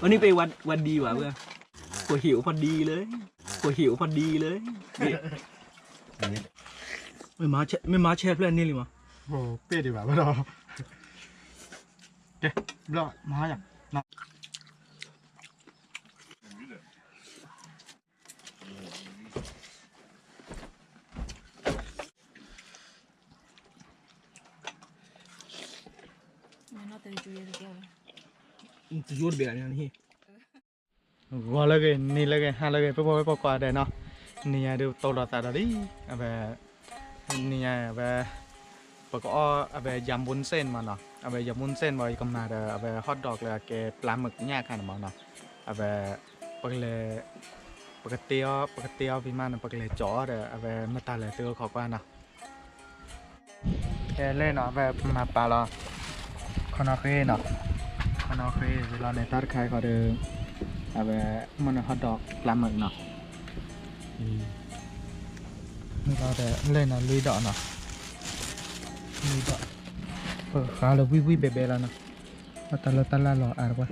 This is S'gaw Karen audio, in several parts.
အနံၣ်ပ့ၤဝဲဒံးဘၣ်ဝဲ, ဖိဟံၣ်အိၣ်ဖီဒံးလၢ, ဖိဟံၣ်အိၣ်ဖီဒံးလၢ, မ့ၢ်မၤဆဲးဖျၢၣ်န့ၢ်လံမး, ပ့ၢ်ဒံးဘၣ်ဝဲဒီး, ကဲ, ဘျီမၤယၤ တယိတဘ့ၣ်န့ၣ်, ဂီၤလၢဂ့ၤ နံၤလၢဂ့ၤ ဟါလၢဂ့ၤ ပှၤဖိဝဲၢ်ကိးဂၤဒဲးနီၤ, နံၤညါဒုးတိၢ်လီၤသးဒီးလံ, အဝဲ, နံၤညါအဝဲ, ပကအီၣ်အဝဲ ယၤမူၣ်စ့ၣ်မးနီၤ, အဝဲ ယၤမူၣ်စ့ၣ်မး ယကမၤဒီး အဝဲ hot dog လၢအကဲ ပျၢ်မုၢ်ကညၣ်ခါန့ၣ်မးနီၤ, အဝဲ, ပကလဲၤ, ပကတ့အီၤ ပကတ့အီၤဝံၤမးန့ၣ် ပကလဲၤကၠီအီၤဒီး အဝဲမတၤလဲၣ်သုအိၣ်ခိးကွၢ်နီၤ ကဲလဲၣ်နီၤ အဝဲမၤပာ်လီၤ, ခီနီၣ်ဃ့နီၤ, ခီနီၣ်ဃ့ဝံၤလီၤန့ၣ် တၢ်တခါဃီဒီး, အဝဲ, မ့ၢ်န့ၣ် hot dog ပျၢ်မုၢ်နီၤ, မ့ၢ်လီၤဒီးလဲၣ်နီၤ လွံၢ်ဒီးနီၤ, လွံၢ်ဒီး, ပဃါလၢဝံၣ်ဝံၣ်ဘဲဘဲလီၤနီၤ, တၢ်လၢတၢ်လၢလီၤအါတပှၢ်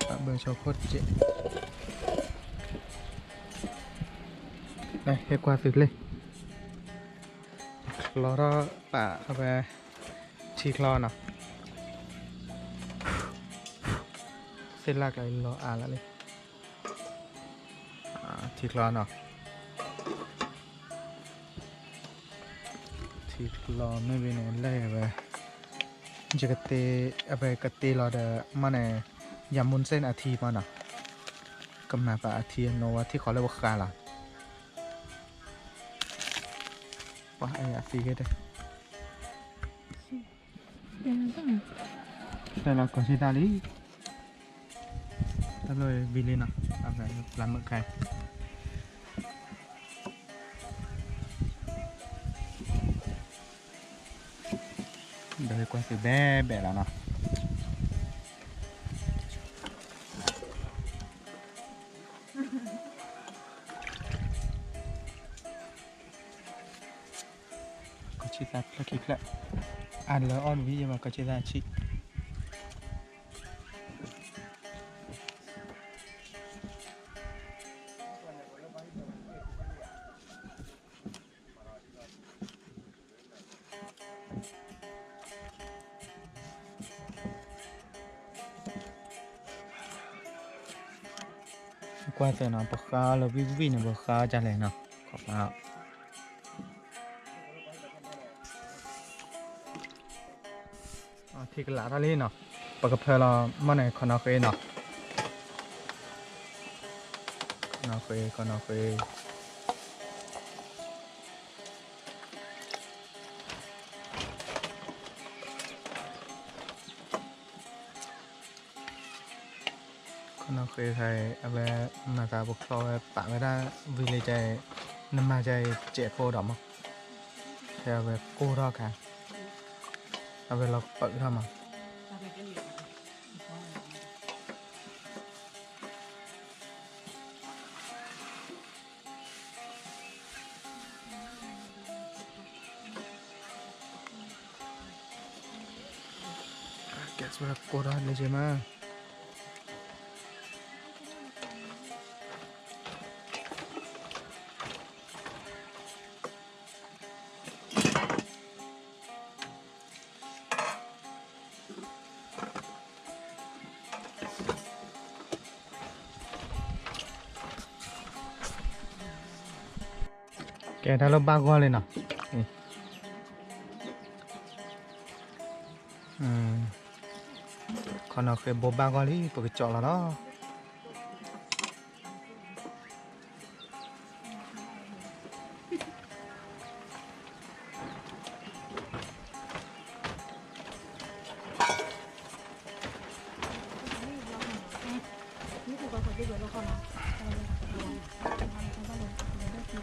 ပဘၢဆိခိၣ်တက့ၢ်, ဟဲကွၢ်သုလ့ၣ်, ချီထီၣ်ပာ်အဝဲ, ထံချီနီၤ, သ့ၣ်လၢ်ကျါလီၤအါလီၤလံ, ထံချီနီၤ, ထံချီမ့ၢ်ဝံၤန့ၣ် လဲၣ်ဝဲ, ယကတ့, အဝဲကတ့လီၤဒီး မ့ၢ်န့ၣ်, ယၤမူၣ်စ့ၣ်အထံမးနီၤ, ကမၤပာ်အထံအနိဝဲထံဃီလၢပဃါလီၤ ပှၤအယၤသံဂ့ၤတဲ, တဲလီၤကီၢ်ဆံတၢ်လံ, တၢ်လီၢ်ဝံၤလံနီၤ, အဝဲပျၢ်မုၢ်ခါ ဒီးကွၢ်သုဘဲဘဲလီၤနီၤ. ကီၢ်ဆံသးဖျၢၣ်ခံဖျၢၣ်, အါလၢအီၣ်တဝံၤယဘၣ်ကီၢ်ဆံသးဆံး. ကွၢ်သ့ၣ်နီၤ ပဃါလၢဝံၣ်ဝံၣ်န့ၣ် ပဃါဒ်လဲၣ်နီၤ, ခီဖျိ ထံကလးထီၣ်လံနီၤ, ပကဖၢလီၤမ့ၢ်န့ၣ် ခီနီၣ်ဃ့နီၤ, ခီနီၣ်ဃ့ ခီနီၣ်ဃ့. ခီနီၣ်ဃ့ခါအံၤ အဝဲ မၤသးပချီဝဲပာ်ဝဲဒၣ်ဝံၤလံကဲအံၤ, နမၤကဲအံၤစဲးဖိဒီးမး, ဖဲအဝဲကိၢ်ထီၣ်ခါ, အဝဲလီၤပၢၢ်ထီၣ်မး. ကဲ ကိၢ်ထီၣ်န့ၣ်က့မး. ကဲ တၢ်လၢဘၣ်ဂီၢ်လံနီၤ, ခီနီၣ်ဃ့ဘိဘၣ်ဂီၢ်လံ ပကကၠီလီၤလီ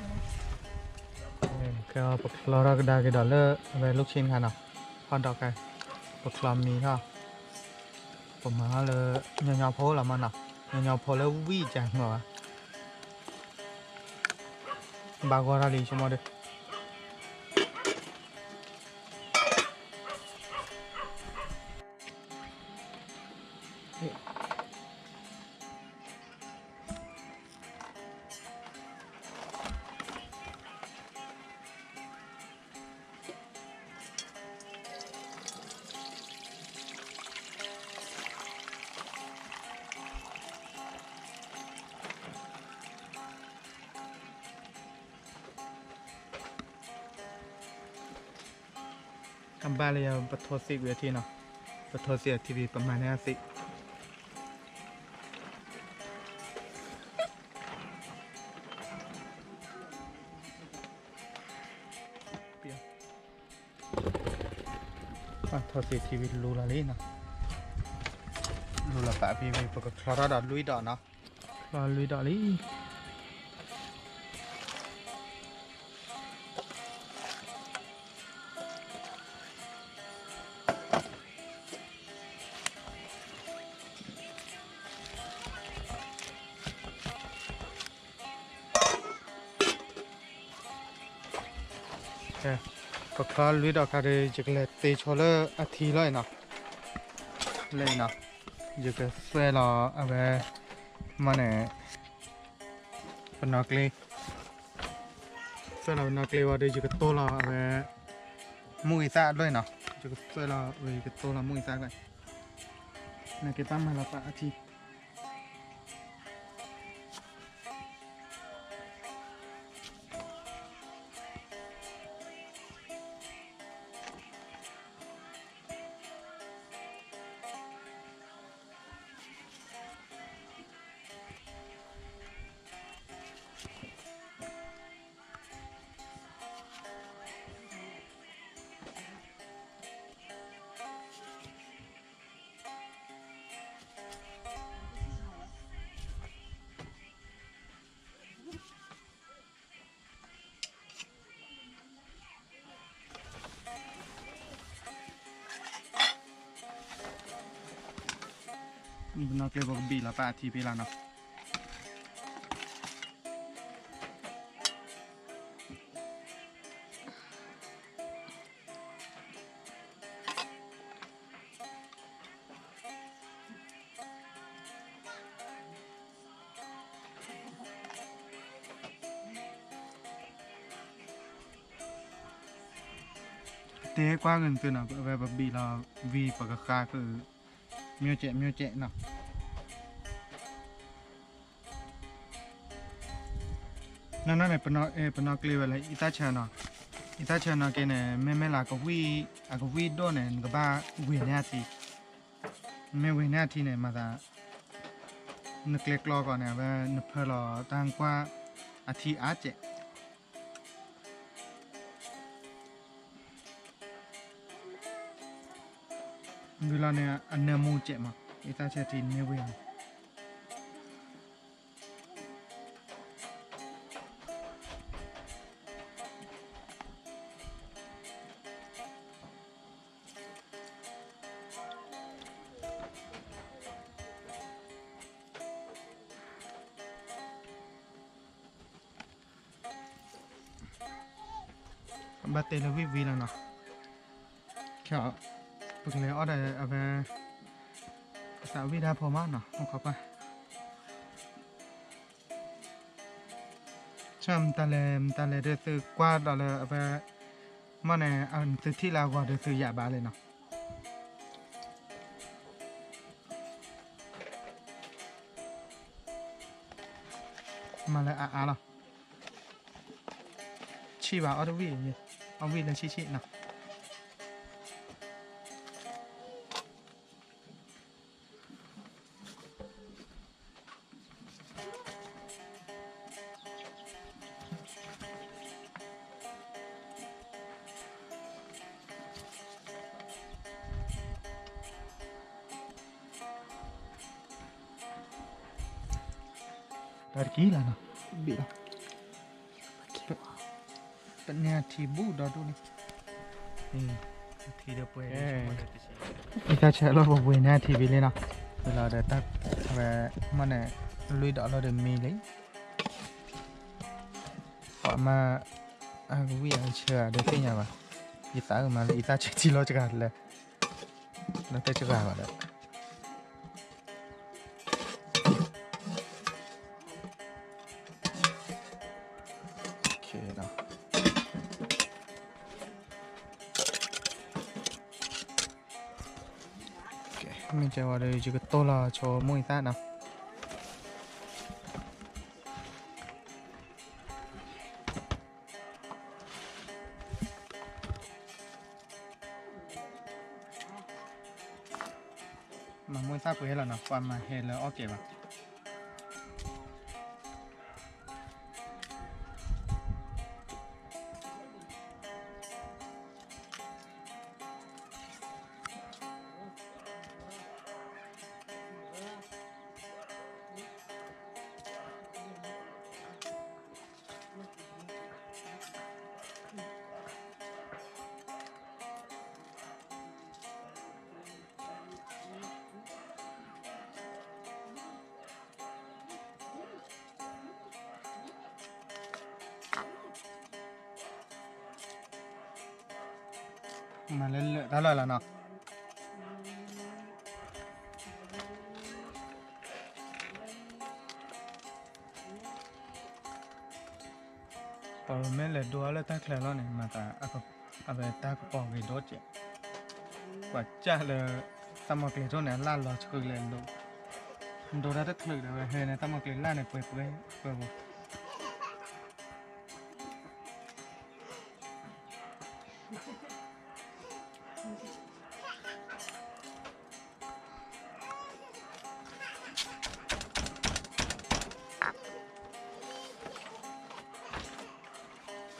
ၤ. ကဲပချီထီၣ်ကဒါက့ၤဒီးလၢအဝဲ လူၢ်ဆ့ၣ်ခါနီၤ, ဟီၣ်ဒီးကဲ ပချီမံထီၣ်, ပမၤထီၣ်လၢ ညီညီဖိလီၤမးနီၤ, ညီညီဖိလၢဝံၣ်ကမၤဘၣ်, ဘၣ်ဂီၢ်ထီၣ်လံ ဆိကမိၣ်ဒီး ကဲ အဘၣ်လၢယပထိသ့ၣ်ကွံာ်အထံနီၤ, ပထိသ့ၣ်အထံဘံ ပမၤန့ၢ်အသ့ၣ် ထိသ့ၣ်ထံဘံလူလီၤလံနီၤ, လူလီၤပာ်ဖံဘံ ပကချီထီၣ်ဒီးလွံၢ်ဒီးနီၤ, ချီလွံၢ်ဒီးလံ. ပချီလွံၢ်ဒီးခါဒီး ယကလဲၤတ့ဆိလၢအထံလီၤအံၤနီၤ, လၢအံၤနီၤ, ယကသွဲၣ်လီၤအဝဲ မ့ၢ်န့ၣ် ပနီၣ်ကျ့, သွဲၣ်လီၤပနီၣ်ကျ့ဝံၤဒီး ယကတိၢ်လီၤအဝဲ မုၢ်အံသၣ်အလွဲၢ်နီၤ, ယကသွဲၣ်လီၤဝံၤ ယကတိၢ်လီၤမုၢ်အံသၣ်အလွဲၢ်, နက့ၤပာ်မၤလီၤပာ်အထံ ပနီၣ်ကျ့ ပကဘံၣ်လီၤပာ်အထံဖဲလီၤနီၤ. တဲကွၢ်က့ၤသုနီၤ, အဝဲပဘံၣ်လီၤဝံၤ ပကဃါက့ၤ မျိုးစဲး မျိုးစဲးနီၤ. နီၢ်နီၢ်န့ၣ် ပနီၣ်ကျ့ဝဲလၢ အံသၣ်ဆၢနီၤ, အံသၣ်ဆၢနီၤက့န့ၣ် မ့မ့ၢ်လၢ အကဝံၣ်ဒိၣ်န့ၣ် နကဘၣ်ဝ့ၤန့ၢ်အထံ, မ့ၢ်ဝ့ၤန့ၢ်အထံန့ၣ် မၤသး နကျဲကျီကီးန့ၣ် အဝဲနဖၢလီၤတၢ်ကွၢ်အထံအါစဲး ဝံၤလီၤန့ၣ် အနၢမူစဲးမး, အံသၣ်ဆၢထံန့ၣ်ဝံၤ ဘၣ်တဲလၢဝံၣ်ဝံၣ်လီၤနီၤ, ခဲအံၤ ပကလဲၤအီၣ်ဒီးအဝဲ ကစးဝံၣ်တၢ်ဖိမးနီၤ, အိၣ်ခိးကွၢ် ဆၢမတၤလဲၣ် မတၤလဲၣ်ဒီးသုကွၢ်ဒီးလၢအဝဲ မ့ၢ်န့ၣ် သုထံၣ်လၢအဂီၤဒီးသုယၤဘၣ်လဲၣ်နီၤ, မၤလၢအအါလီၤ, ဆံၣ်ဘၣ်အီၣ်တဝံၣ်, အီၣ်ဝံၣ်လၢဆံၣ်ဆံၣ်နီၤ. တၢ်တကံလီၤနီၤ, ဘ့ၣ်လီၤ, ပန့ၢ်အထံဘူၣ်ဒီဒူၣ်န့ၣ်, အံသၣ်ဆၢလီၤပဝ့ၤန့ၢ်အထံဖဲလံနီၤ, ဝံၤလီၤဒီးတၢ်ဝဲ မ့ၢ်န့ၣ် လွံၢ်ဒီးလီၤဒီးမံလံ, ပှၤမၤ အကဝံၣ်အကဆၢဒီးသ့ၣ်ညါဘၣ်, ယသးအုးမးလၢအံသၣ်ဆၢထံလီၤစှၤလၢ လၢတၢ်စှၤဘၣ်ဒီး မ့ၢ်ကဲဝဲဒီး ယကတိၢ်လီၤဆိမိၢ်အံသၣ်နီၤ. မၤမိၢ်အံသၣ်ပှဲၤလီၤနီၤ, ပှၤမၤဟဲလၢအီၣ်ကဲးဘၣ်. မၤလၢလၢာ်တၢ်လီၢ်လီၤနီၤ. ပှၤမ့ၢ်လဲၤဒိအီၣ်လၢတၢ်ချၢလီၤန့ၣ် မၤသးအဝဲတၢ်ကပီၤဂ့ၤဒိၣ်ကဲး, ပှၤကၢ်လၢ တၢ်မီကျဲၤထိၣ်န့ၣ် အလၢ်လီၤဆှုလဲၤလိၤ, ဒိတၢ်တချုးဒီးဝဲဟဲန့ၣ် တၢ်မီကျဲၤလၢ်န့ၣ် ပှဲၤပှဲၤပှဲၤပူၤ. ပှ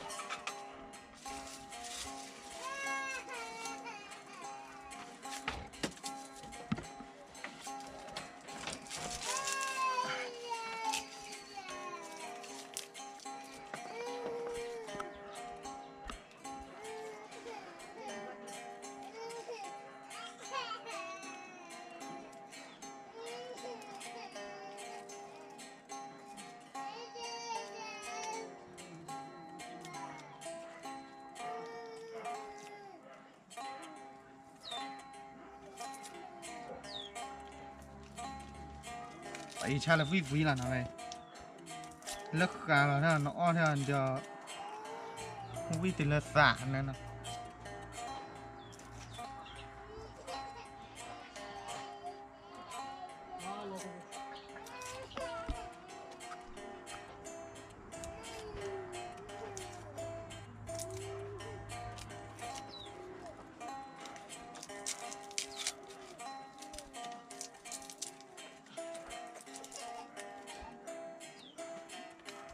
ၤအံၤဆါလၢဝံၣ်ဝံၣ်လီၤနီၤဝဲ, လၢဃးလီၤထဲနအီၣ်ထဲဒီး ဝံၣ်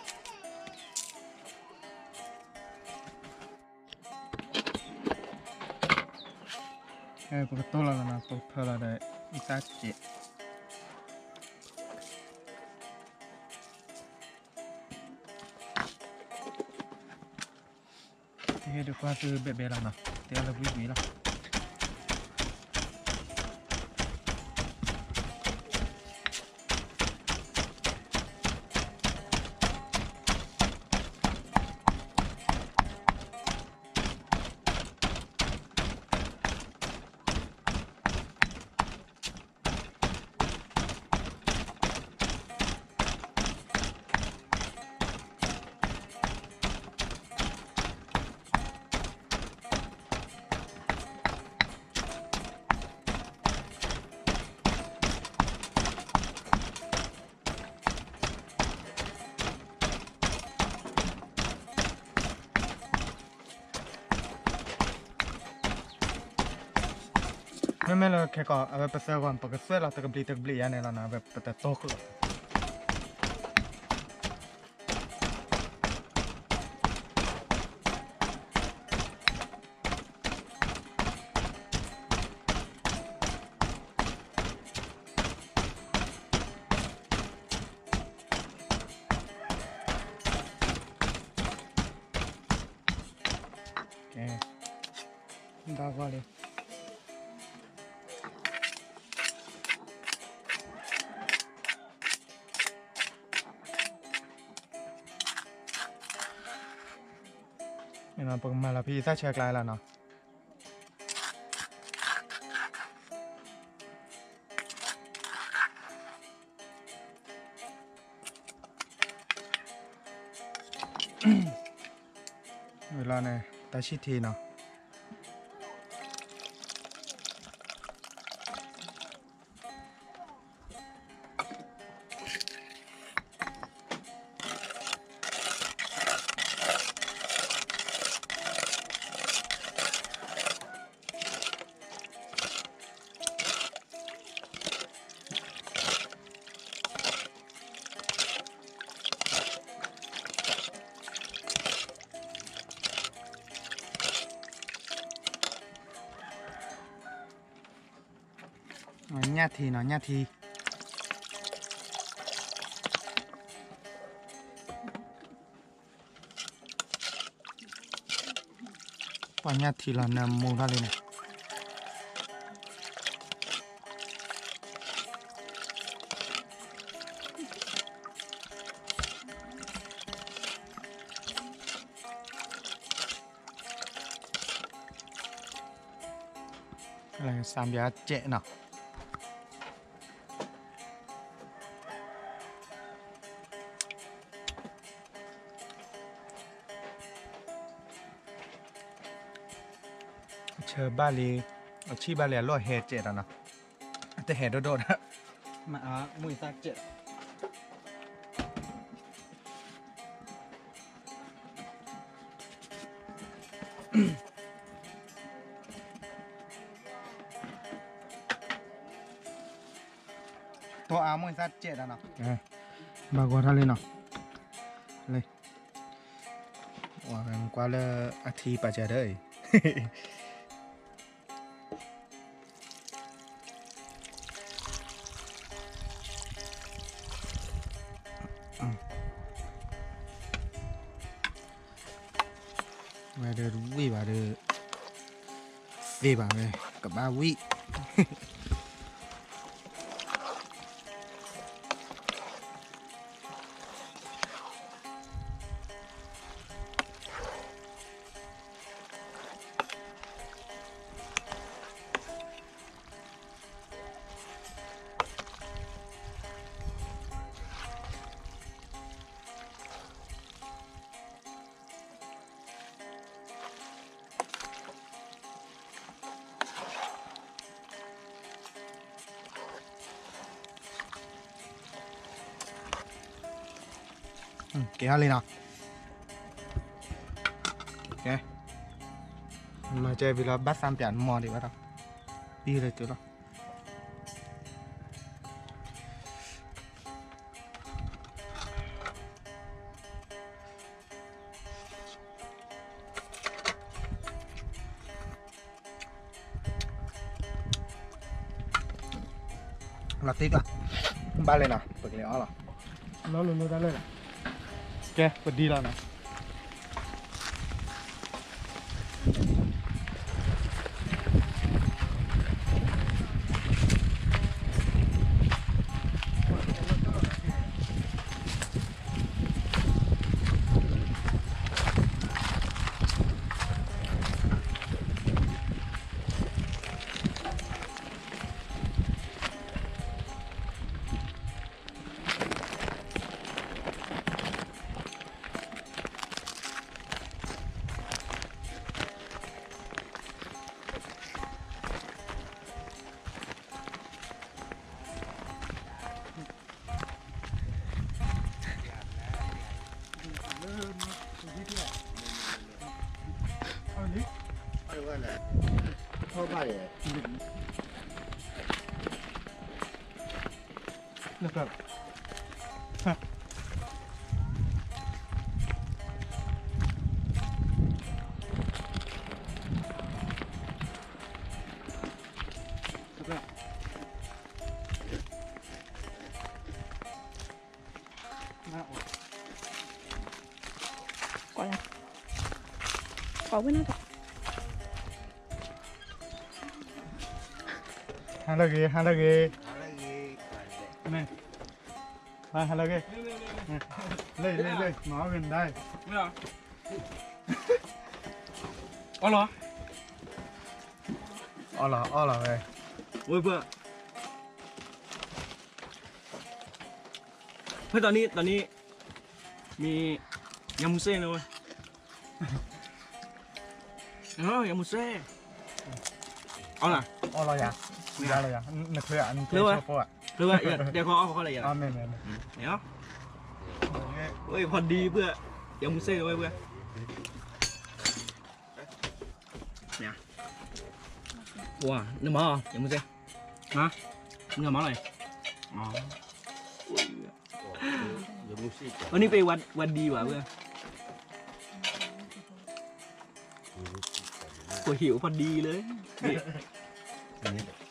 တုၤလၢသးန့ၣ်နီၤ. ပကတိၢ်လီၤလီၤနီၤ, ပကဖၢလီၤဒီး အံသၣ်စဲး တဟဲဒုးကွၢ်သုဘဲးဘဲလီၤနီၤ, တဲလၢဝံၣ်ဝံၣ်လီၤ. မ့မ့ၢ်လၢခဲကီး အဝဲပသၢဂီၤ ပကသွဲၣ်လီၤတကဘျံးတကဘျံးယါန့ၣ်လီၤနီၤ, အဝဲပတတိၢ်ဃုာ် ကဲ ဒၣ်ကွၢ်လံ. ပကမၤလီၤဖဲအံသၣ်ဆၢကျါလီၤနီၤ. ဝံၤလီၤန့ၣ် တၢ်ဆံၣ်ထံနီၤ. ညၣ်ထံနီၤ ညၣ်ထံ ပှၤညၣ်ထံလီၤ နၢမူထီၣ်လံန့ၣ် စၢ်ဘျါစဲးနီၤ အဆၢဘၣ်လံ အဆံၣ်ဘၣ်လံ အလီၢ်ဟဲစဲးဒီးနီၤ အတဟဲဒိၣ်ဒိၣ်ဒီး မ့ၢ်အမုၢ်သၣ်စဲး တိအါမ့ၢ်သၣ်စဲးဒီးနီၤ ဘၣ်ဂီၤထီၣ်လံနီၤ လၢ ဝဲကွၢ်လၢအထံပာ်စၢၤဒီးအံၤ ဝဲဒီးဝံၣ်ဘၣ်ဒီး သ့ဘၣ်ဝဲ ကဘၣ်ဝံၣ် ကဲဟီလံနီၤ ကဲ မၤစၢၤဖံလီၤ ဘၣ်သးပၠးမီၤဒံးဘၣ်ဒီး ပံၢ်လၢကၠိလီၤ လီၤတံၢ်ကျါ ဘၣ်လဲၣ်နီၤ ပကလဲၤအီၣ်လီၤ လီၤလိၤလိၤတၢ်လၢာ်လီၤ ကဲ ပဒံလီၤနီၤ ကိးဝဲန့ၣ် ဟါလၢဂ့ၤ ဟါလၢဂ့ၤ မ့ၢ် ဟါလၢဂ့ၤ လၢလၢလၢ မၤအီၣ်ဂ့ၤနဒါ အီၣ်လီၤ အီၣ်လီၤ အီၣ်လီၤဝဲ ဝဲပှၤ ဖဲတနံၤ တနံၤ မ့ၢ် ယၤမူစဲန့ၣ်ဝဲ ယၤမူစဲ အီၣ်လီၤ အီၣ်လီၤယၤ ယၤလီၤယၤ နချၢဧါ နချၢဝဲ ချၢဝဲ တဲခီအီၣ်ခီလၢယၤ မ့ၢ်မ့ၢ်မ့ၢ် ဝဲဖီဒံပှၤ ယၤမူစဲဝဲပှၤ ပှၤ နမၤ ယၤမူစဲ ဟါ နမၤလီၤ အနံၣ်ပ့ၤဝဲဒံဘၣ်ဝဲ ပှၤဟံၣ်အိၣ်ဖီဒံလၢ မ့ၢ်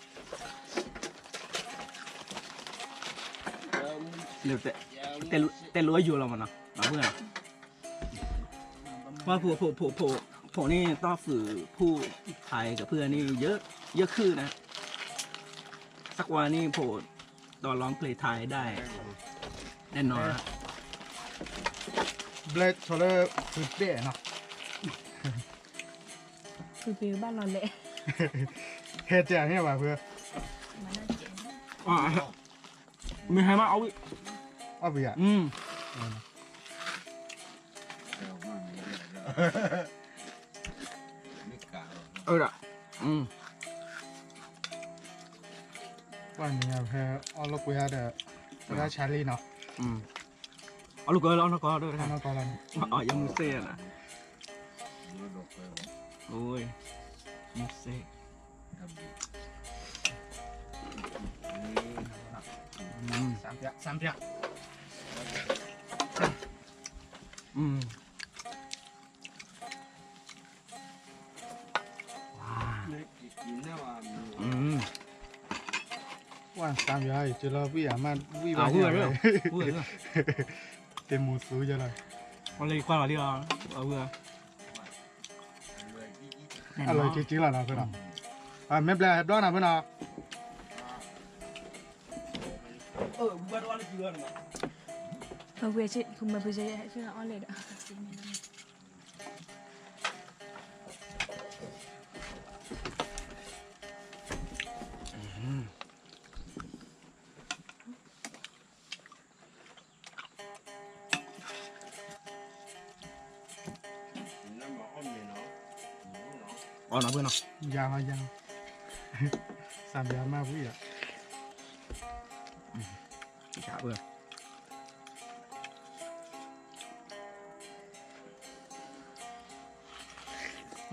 တဲလိၤအယိာ်လီၤမးနီၤ, မၤဖုၣ်နီၤ, ဖိဖိဖိဖိဖိန့ၣ် တီၢ်ဖုၣ်ဖုၣ်ဖးကဖုၣ်န့ၣ် ယဲၢ်ခုၣ်နၤ, သကွၢ်န့ၣ်ဖိ တီၢ်လီၤပျ့ၤထါဒၣ်, နဲၣ်နီၤ, ဘျဲၣ်ဆီလၢဖုၣ်တဲၣ်နီၤ, ဖုၣ်ဖုၣ်ဘၣ်လီၤလဲၣ်, ဟဲတဲန့ၣ်ဘၣ်ဖု မ့ၢ်ဟဲမး အီၣ်ဝံၣ်, အီၣ်ဝံၣ်ဧါ, အၢ ပှၤန့ၣ်ဖဲအီၣ်လိာ်ကွဲဒီး ဝဲဒၣ်ဆါလံနီၤ, အီၣ်လိာ်ကွဲလၢအီၣ်နီၢ်ကီၢ်ဒီး အီၣ်နီၢ်ကီၢ်လီၤ, ယမူစ့ၢ်နီၤ, အိ မူစ့ၢ်, ပှၤသးပှၢ်အံၤ ကလီၤဝံၣ်အမး ဝံၣ်ဘၣ်ညါဝဲ, တမူသူယလီၤ, အလီၤက့က့လီၤနီၤဖဲနီၤ, မ့ၢ်ဘျဲဟဲဘျီနီၤဖဲနီၤ, အဝဲ မၤဖုးအီၣ်လဲၣ်ဒီး အီၣ်နီၤဖုနီၤ, ယၤဟီယၤ, သးပှၢ်မၤဝံၣ်ဒီး,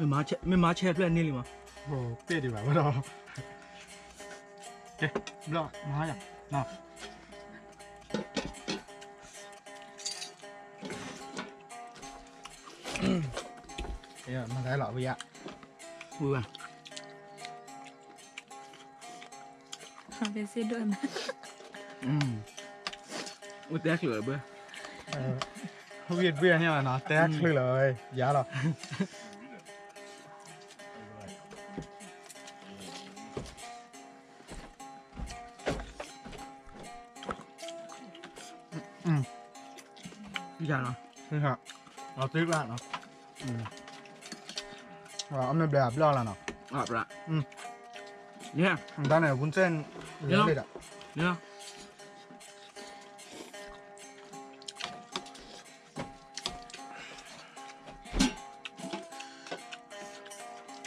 မ့ၢ်မၤဆဲးဖျဲၣ်န့ၢ်လံမး, ပ့ၢ်ဒံးဘၣ်ဝဲဒီး, ကဲ, ဘျီ, မၤယၤ, မၤတၢ်လီၤဝံၣ်ယၤ, ဝံၣ်ဝဲ, ဟးပဲစ့ဒိၣ်နၤ, အိၣ်တဲချုးလၢၤဘၣ်, ဝံၣ်ဘၣ်န့ၣ်ဘၣ်နီၤ တဲချုးလၢၤဝဲ, ယၤလီၤ. ယၤနီၤ, အီၣ်သ့ဘၣ်နီၤ, အီၣ်မ့ၢ်ဘျဲးအဘျီလီၤနီၤ, တၢ်န့ၣ် ဝူစဲၣ်, က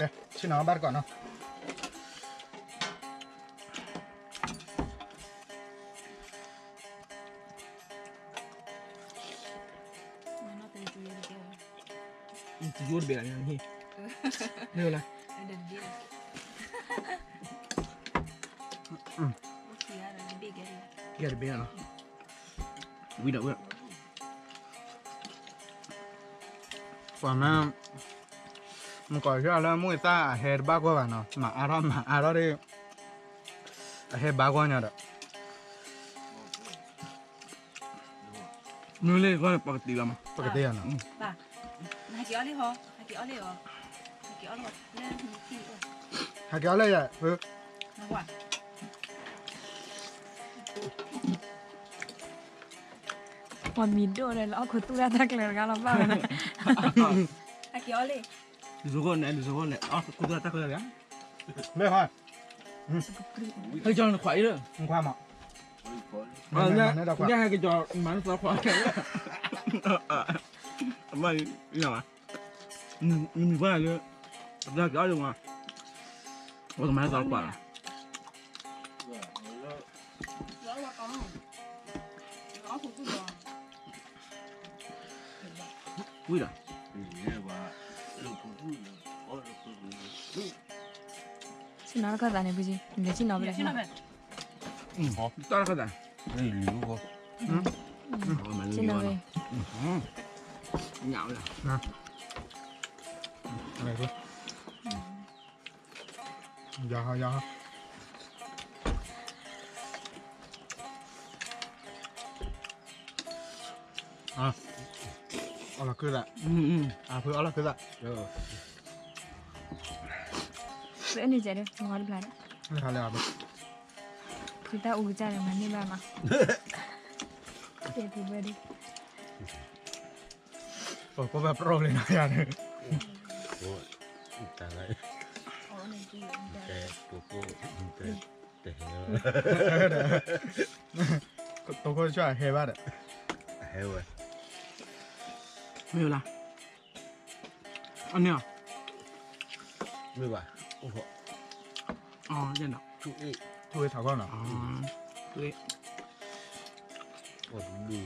ဲ, ဆ့ၣ်နီၤဘၣ်တကိးနီၤ. တယိၣ်တဘ့ၣ်လီၤန့ၣ်, မ့ၢ်ဝဲလဲၣ်, ကဲတဘ့ၣ်လီၤ, ဝံၤဒီးဝဲ ပှၤမ့ၢ် မ့ၢ်ကိးဆၢလၢမုၢ်သၣ်အဟဲတဘၣ်ကွၢ်ဘၣ်နီၤ, မၤအါထီၣ်မၤအါထီၣ်ဒီး အဟဲဘၣ်ကွၢ်ညါဒီး မ့ၢ်လၢကွၢ်ပကတ့လီၤမး, ပကတ့လီၤနီၤ, ဟဲက့ၤအီၣ်လံဟီ, ဟဲက့ၤအီၣ်လံ, ဟဲက့ၤအီၣ်လံယၤ, ပှၤမံၤဒိၣ်ဒီး လၢအီၣ်ခိးသူၣ်တၢ်တၢ်ကျၢၤတဂၤလီၤဘၣ်ဝဲ, ဟဲက့ၤအီၣ်လံ, ဒ်သိးဃိန့ၣ် ဒ်သိးဃိန့ၣ် အီၣ်ခိးသူၣ်တၢ်တၢ်ကျၢၤတဂၤ, မ့ၢ်ဟါ ဟဲက့ၤနခွါအံၤလၢ နခွါမး, ညါဟဲက့ၤကၠီၤမၤနသီခွါ, အမၤ, နမံၤပှၢ်လၢ တၢ်က့ၤအီၣ်လၢမး, ဝဲကမၤနသီခွါလီၤ, ဝံၤဒီး ဆ့ၣ်နီၤတခီသးန့ၣ် ဖုကံ, လဲၤဆ့ၣ်နီၤဖဲလဲၣ်, တၢ်တခီသး, ဆ့ၣ်နီၤဖဲ, ညၣ်ဝဲ, ယၤဟီယၤဟီ. အီၣ်လီၤခုသး, အဖုအီၣ်လီၤခုသး, ဖဲန့ၣ်ကဲဒီး မၤတဘျါဒီး, ဖုတၢ်အူကစၢ်ဒီးမၤန့ၢ်ဘၣ်မး, ကဲဖုဘၢဒီး, ပကိးဘၣ်ပရိၣ်လံနီၤယၤန့ၣ်, တၢ်လၢ, တဟဲ, တိခိၣ်ဆၢဟဲဘၣ်ဒီး, ဟဲဝဲ, မ့ၢ်လၢ, အန့ၣ်, မ့ၢ်ဘၣ်, ထူဝ့ထးခီနီၤ, ထူဝ့ ဟဲတယၤထံၣ်ဂီၤလီၤနီၤ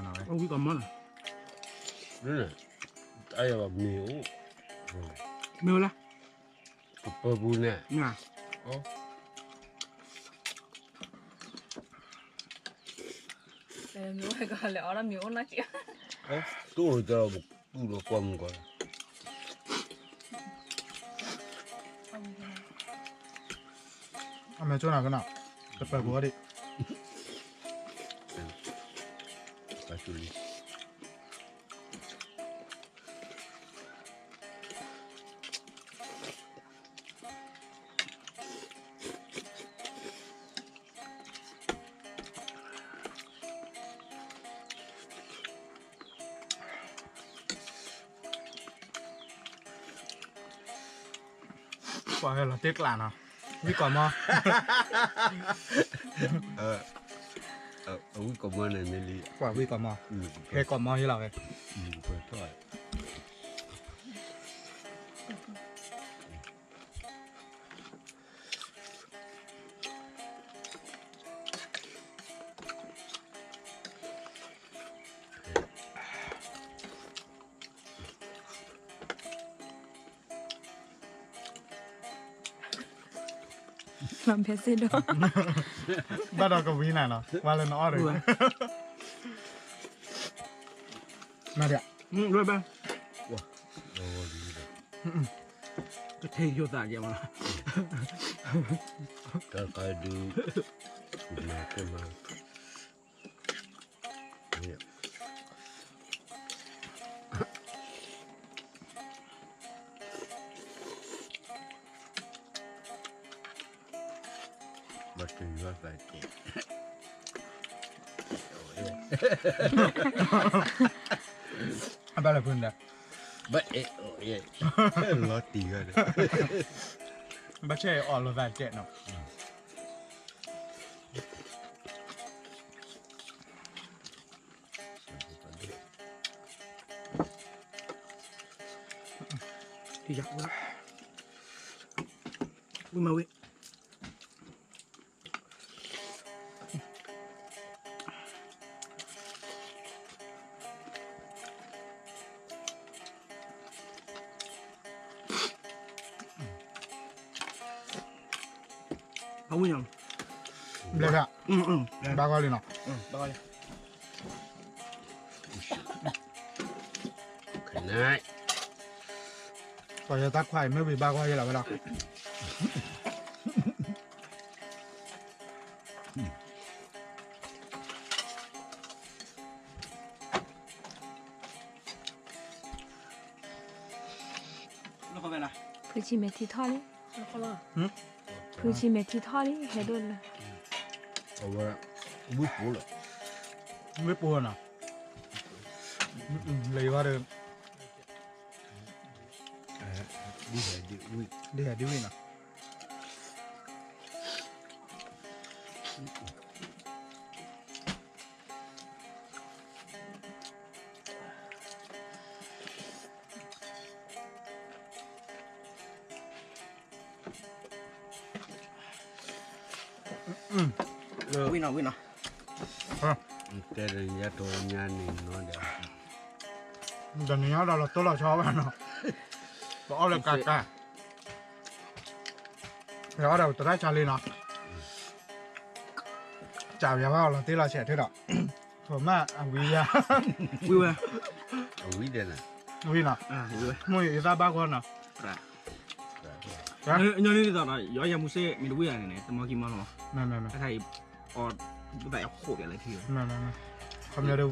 ဝဲ, ဝံကိးမီၤလီၤ, တၢ်ယၤဘၣ်မ့ၢ်အိၣ်, မ့ၢ်အိၣ်လၢ, ကပၢပူၤန့ၣ်, လဲၤအိၣ်လၢမ့ၢ်အိၣ်နီၤက့, တိၢ်လီၤတၢ်လီၤပကူၣ်လီၤကွၢ်မုၢ်ကီၢ်လီၤ, အမဲာ်ဆိနၤကနီၤ, တပၢပူၤအီၤဒံး, ပၢ်ဆူလံ ကွၢ်ဟဲလီၤတ့ၢ်ကျးနီၤ, ဝံကိးမီၤ, ဝံကိးမီၤန့ၣ်မ့ၢ်လံ, ကွၢ်ဝံကိးမီၤ, ဟဲကိးမီၤဟ့လီၤဝဲ, လီၤဖဲစ့ဒီး, ဘၣ်ဒီးကဝံနၤနီၤ, ကွၢ်လၢနအီၣ်ဒီး, မၤဒၣ်, ကထဲယိာ်သးယဲမး, တၢ်ခါဒုး, မၤကမၤ ဘၣ်တယွၤသးကဲ, အဘၣ်လၢဖုန့ၣ်, ဘၣ်အဲၣ်အီၤ, လီၤတံၢ်ဝဲဒီး, ဘၣ်ဆဲးအီၤလီၤသးကဲနီၤ. တံၢ်ယၤ, ဝံမၤဝံ, အဝံၣ်ညါ, ဘျဲၣ်ဖျါ, ဘၣ်ဂီၢ်လံနီၤ, ဘၣ်ဂီၢ်လံ. ပှၤယတၢ်ခွါအံၤမ့ၢ်ဝံၤဘၣ်ဂီၢ်ယဲလီၤဝဲဒၣ်. ဖုဆံမဲာ်ထံထီၣ်လံ, ဖုဆံမဲာ်ထံထီၣ်လံ ဟဲဒိၣ်လၢ, အဝဲ, ဝံၣ်ပိလီၤ, ဝံၣ်ပိနီၤ, လၢယဝဲဒီး, ဒ်ဟဲဒ်ဝံၣ်နီၤ. ဝံၣ်နီၤ ဝံၣ်နီၤ, တဲတညါတိၤညါန့ၣ်နီၤဒီး, တနံၤညါဒီးလီၤတိၢ်လီၤဆီဘၣ်နီၤ, ပအီၣ်လၢကါကါ, ပအီၣ်ဒီးပတရၣ်ဆါလံနီၤ, ကၢ်ပယါဘၣ်လီၤတ့ၢ်လီၤဆဲးထဲဒီး, ထိးမၢ်အဝံယါ, ဝံဝဲ, အဝံဒဲးနၤ. ဝံၤနီၤ, မုၢ်ယသးဘၣ်ဂီၢ်နီၤ, ညီနုၢ်ဒ်သိးဒီး ယီယၤမူစ့ၣ်မ့ၢ်တဝံၣ်ယၤန့ၣ်န့ၣ် တမီၢ်ကံမီၢ်လီၤ, တခါအံၤ အီၣ်ဘၣ်အဃိးပျးလၢခံ, ခီပညီဒ်ဝံၤလၢနီၤ, ကၢ်လီၤ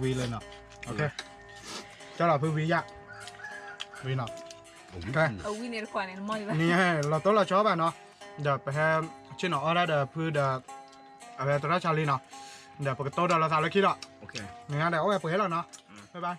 ဖုဝံၤယၣ်, ဝံၤနီၤ, လီၤတိၢ်လီၤဆီဘၣ်နီၤ, ဒီးပဟဲဆ့ၣ်နီၤအီၣ်ဒၣ်ဒီးဖုဒီး အဝဲသရၣ်ဆါလံနီၤ, ဒီးပကတိၤဒီးလီၤသးလၢခံဒီး, နၤဒီးအိၣ်ဝဲပှဲၤလီၤနီၤ, ဘၣ်ဘၣ်.